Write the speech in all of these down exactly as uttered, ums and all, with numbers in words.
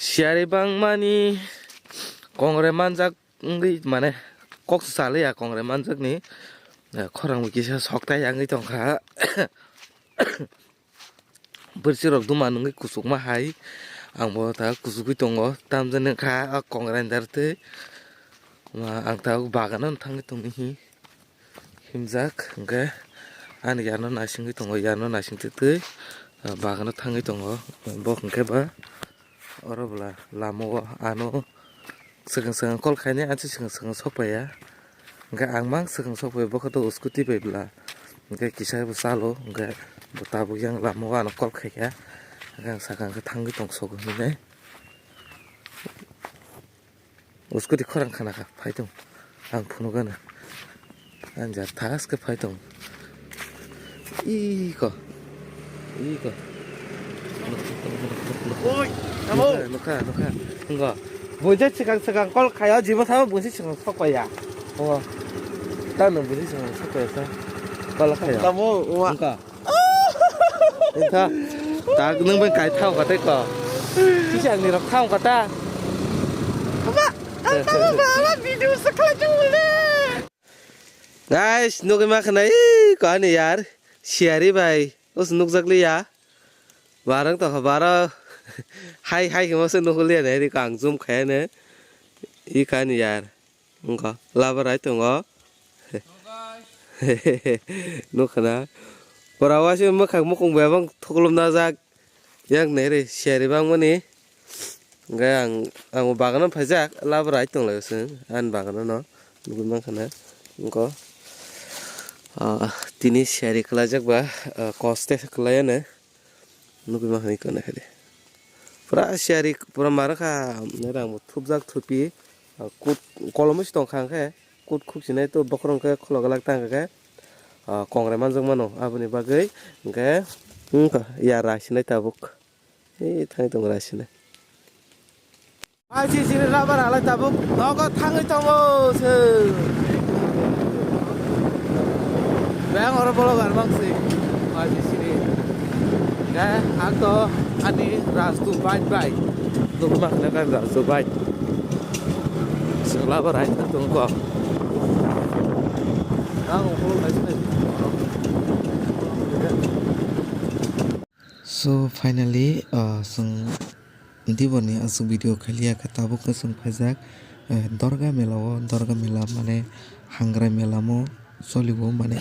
Siyari bangmani kongre manjak wngwi, mane, kok salwi ya kongre manjakni, eh, khorang bo kisa soktai yangwi tongkha. Bwrwsirok duma nungwi kuchukma hai, ang bo ta kuchugwi tongo, tamjani kha o kongrai dar twi. Ma, ang ta bagano thangwi tongwi hi himjak, hwnkhe ani yarno naisingwi tongo, yarno naising twi twi, ah, bagano thangwi tongo. Bo hwnkhe ba oro bwla lama o ano swkang swkang call khainai, ani swkang swkang sokpaiya. Hwnkhe ang mang swkang sokpaiya, bokhe to scooty bai bwla. Hwnkhe kisa bo chalo, hwnkhe bo tabuk yang lama o ano call khaikha. Hwnkhe ang sakang khe thangwi tong sogo hinwi nai. O scooty khorang khana kha, phai tong. Ang phunukgana. Ang jar thas khe phai tong. Iko. Iko. Oi, tamo. Nukha, nukha, nukha. Wngkha. Buji swkang swkang call khaio, jima thamo buji swkang sokpaiya. Wngkha. Tamo buji swkang sokpaiya sa. Call khaio. Tamo, wa. Wngkha. Wngkha. Tak nwng bai kai thao ka tei ko. Kisa ni rok thao ka ta. Ba, ang tamo ba, ba video sa khlai jong le. Guys, nugwi ma khna, ih, ko ani yar, siyari bai, us nukjak liya. Barang to baro, hai, hai, khe masa nukliya ne, ri kang zoom khaya ne, i kani yar. Wngkha, labarai tongo. Nukhana. Pora waise mwkhang mukung bebang thuklum najak. Yang nere seri bangmani. Hwnkhe ang, ang bagano phaijak, labarai tonglaio chwng. Ani bagano no. Nugwi mankha na. Wngkha. Ah, tini seri kwlaijak ba, ah, koste kwlaiya ne. Nugwi mankha na iko naikhe de. Pura siyari, pura mara kha, nai rang bo thupjak thupi, ah, kut kolomwi se tong kha hwnkhe, kut khuk sinai to bokhorok hwnkhe khulok glak ta hwnkhe, ah, kongrai manjak mano, aboni bagwi hwnkhe, wngkha ya rai sinai tabuk, ee thangwi tongo rai sinai. Ai, si, sini rubber halai tabuk nogo thangwi tongo se. Beng oro bolok ar bang si. Ai, si, sini. Ke, ang to ani Rajdu bike bai. Nukma khna kan Rajdu bike. Sengla bo rai thang tongo. Ang ukulok hai sini. So, finally, ah, chwng diboni aswk video khailiya khe tabuk khe chwng phaijak, eh, Durga Mela o, Durga Mela mane Hangrai Mela mo cholio, mane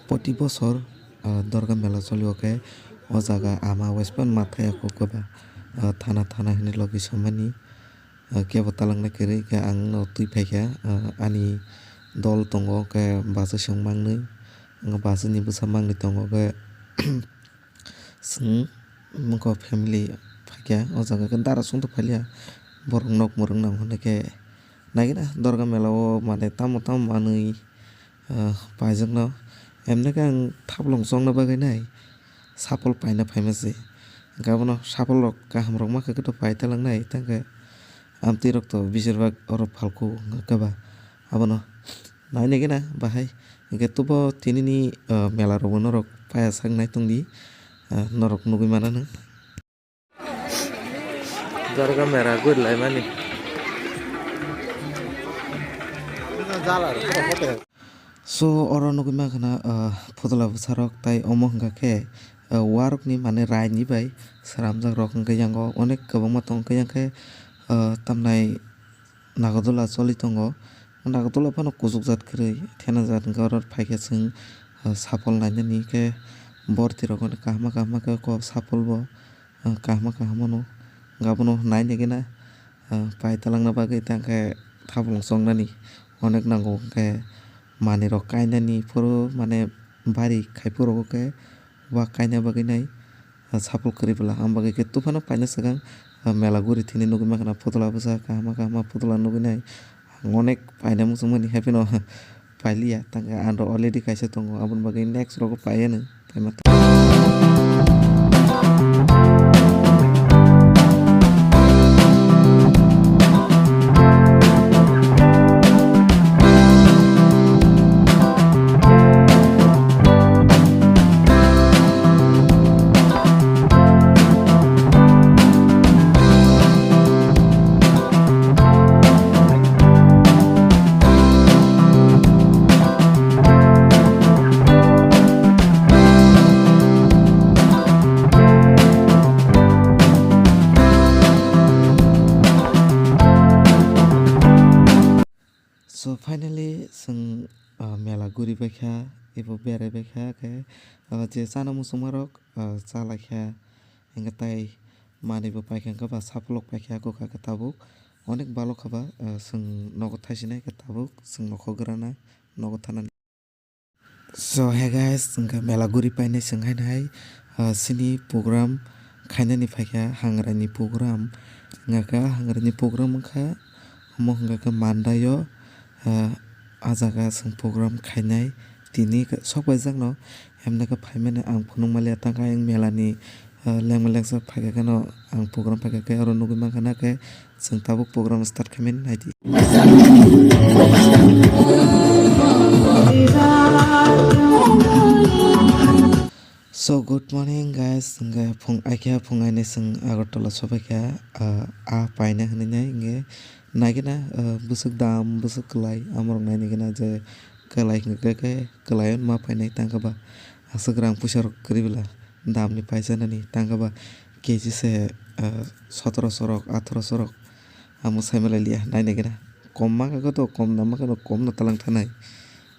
poti bosor, ah, Durga Mela cholio khe o jaga ama West Bengal mathai kok ba, ah, thana thana hinwi logi somani, ah, kebo talangna kwrwi khe ang no twi phaikha, ah, ani dol tongo khe bachai song mangnwi, bachai ni bwsa mangnwi tongo khe. Chwng mokho family phaikha, o jaga khe dara songdo phailiya, borok nok mwrwk nang hwnwi khe naigwna Durga Mela o mane tamo tamo manwi, ah, paijakno. Emni khe ang thaplong chongna bagwi nai sapol paina phaima se, hwnkhe abono sapol rok kaham rok ma khe khe to pai talangnai, tangkhe amtwi rok to beshirbak oro phalkhu wngkha ba abono. Nainai gana bahai. Hwnkhe tubo tinini, ah, mela rokbo norok paya sak nai tongdi, ah, norok nugwi mananw. Durga mela guri laimani. So, oro nugwi mankha na, ah, phutla bwsarok tai omo hwnkha khe, ah, warokni mane raini bai swnamjak rok hwnkhe yango onek kwbangma tongkhe, yang khe, ah, tamnai Nagarjula choli tongo. Nagarjula phano kuchukjak kwrwi thenajak, hwnkhe oro phaikhe chwng, ah, sapol nainani khe borti rok kahma kahma khe kok sapol bo, ah, kahma kahma no. Hwnkhe abono nainai gana, ah, pai talangna bagwi tangkhe thaplong chongnani onek nango, hwnkhe manwi rok kainani phuru mane bari khai phuru khe wa kaina bagwi nai. Ah, sapul kwrwi bwla, ang bagwi khe tuphano paina swkang, ah, mela guri thini nugwi mankha na phutla bwsa kaham kaham phutla nugwi nai. Ang onek paina muchungmani haphino pailiya, tangkhe ang rok already kaisa tongo, aboni bagwi next rogo paiya nwng paima. So finally, chwng, ah, mela guri baikha, ebo berai baikha, khe, ah, je chana muchungmarok, ah, cha laikha, hingkhe tai manwi bo paikha, hingkhe ba sapulok paikha, kok kha khe tabuk onek balok kha ba, ah, chwng nogo thaisinai khe tabuk chwng nokho grana nogo thanani. So hey guys, hingkhe mela guri painai chwng haino hai, ah, chini program khainani phaikha, hangrani program wngkha, hangrani program wngkha, omo hingkha khe Mandaio, ah, ah jaga chwng program khainai, tini sok paijakno, hemda khe phaimani ang phunukmaliya, tangkha ayang melani, ah, lengma lengsa phaikha kheno, ang program phaikha khe oro nugwi mankha na khe, chwng tabuk program start khaimani naidi. So, good morning, guys. Hingkhe phung aikha, phung aini chwng Agartala sobaikha, ah, ah, paina hinwi nai, hingkhe naigena, ah, bwswk dam, bwswk kwlai, amorok nainigena je kwlai hingkhe khe kwlaion ma painai tangkha ba aswk rang puisa rok kwrwi bwla damni paisa nani tangkha ba K G se, ah, sotoroso rok, atharoso rok. Amo sai malai liya, nainai gana. Kom ma kha to, kom na ma kha no, kom no talang thanai.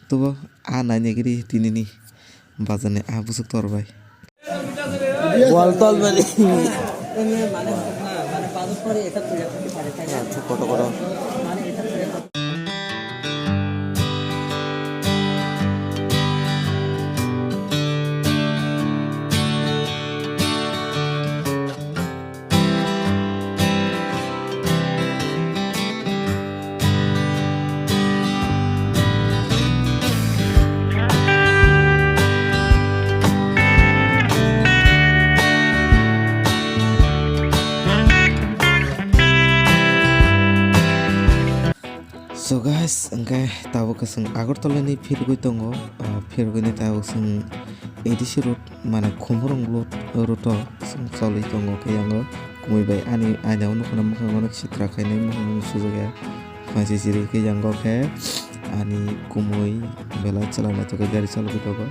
Tobo a nainai giri tinini bazar ni a busuk tor bai. Wal tol bari. Ah, thuk koto koto. So guys, hingkhe tabuk khe chwng Agartala ni phirogwi tongo, ah, phirogwi ni tabuk chwng A D C road, mane Khumurung road, road o chwng cholwi tongo, khe yango kumui bai ani aina o nukho na, mwkhang o sitra khainai, mwkhang o sujak ya, phaisi siri khe yango khe ani kumui belai chwla naithok khe gari chalogwi tongo,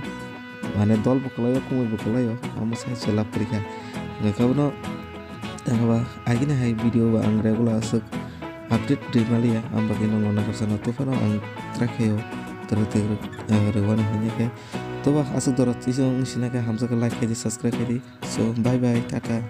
mane dol bo kwlai o, kumui bo kwlai o, amo sai se lab kwrwi kha, hwnkhe abono. Tangkha ba agini hai video ba ang regular aswk update rwi maliya, ang bagwi nokno nakarsa no tuphano ang try khaio, toro tei rwani hwnwi khe. Toba aswk doro twiso wng sina khe hamjakhe like khaidi, subscribe khaidi. So bye bye, tata.